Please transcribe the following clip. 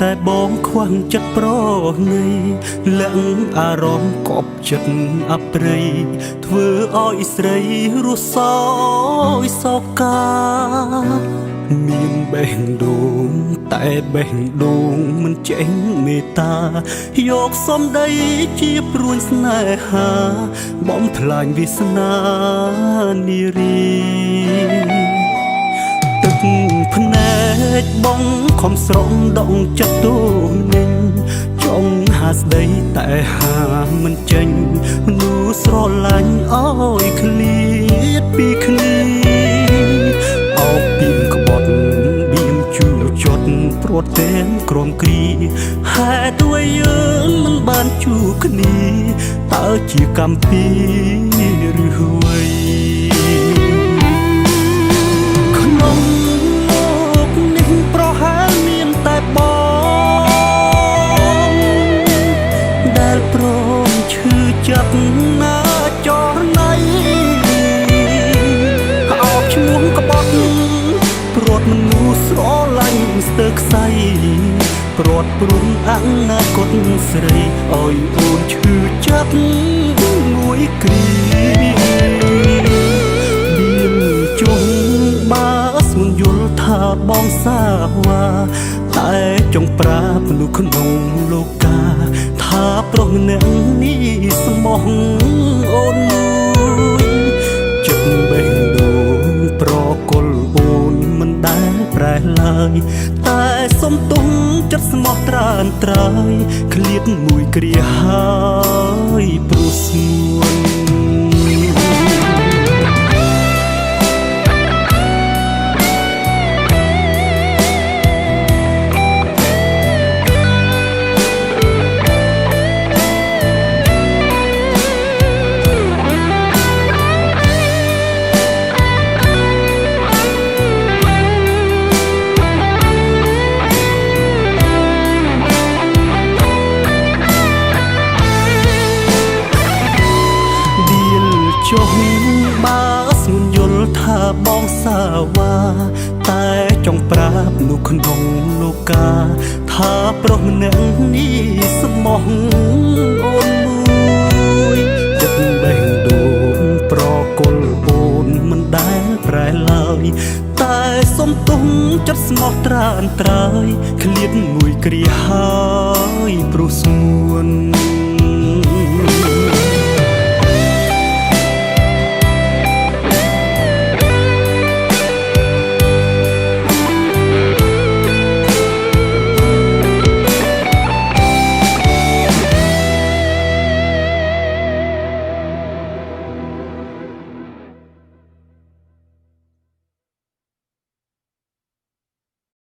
តែបងខ្វះចិត្តប្រណីលាក់អារម្មណ៍កប់ចិត្តអប្រិយធ្វើឲ្យស្រីរស់សោយសោកាមានបេះដូងតែបេះដូងមិនចេញមេត្តាយកសំដីជាព្រួញស្នេហាបំផ្លាញវាសនានារីទឹកភ្នែកបងខំស្រង់ដងចិត្តទូនឹងចង់ហាស្ដីតែហាមិនចេញមនុស្សស្រឡាញ់អើយឃ្លាតពីគ្នាអោបពីក្បត់បៀមជូរចត់ព្រួតទាំងក្រមគ្រាហេតុអ្វីយើងមិនបានជួបគ្នាតើជាកម្មពីឬអ្វីក្នុងលោកនេះប្រហែលមានតែបងដែលព្រមឈឺចាប់ណាចរណៃអោបឈ្មោះក្បត់ព្រាត់មនុស្សស្រឡាញ់ស្ទើរខ្សែព្រាត់ព្រំអនាគតស្រីឲ្យអូនឈឺចាប់មួយគ្រាមានជុំបើស្ងួនយល់ថាបងសាវ៉ាតែចង់ប្រាប់មនុស្សក្នុងលោកាថាប្រុសម្នាក់នេះស្មោះអូនមួយចិត្តបេះដូងប្រគល់អូនមិនដែលប្រែឡើយតែសុំទុំចិត្តស្មោះត្រានត្រើយឃ្លាតមួយគ្រាហើយព្រោះស្ងួនចុះបើស្ងួនយល់ថាបងសាវ៉ាតែចង់ប្រាប់នោះក្នុងលោកាថាប្រុសម្នាក់នេះស្មោះអូនមួយចិត្តបេះដូងប្រគល់អូនមិនដែលប្រែឡើយតែសុំទុំចិត្តស្មោះត្រានត្រើយឃ្លាតមួយគ្រាហើយព្រោះស្ងួន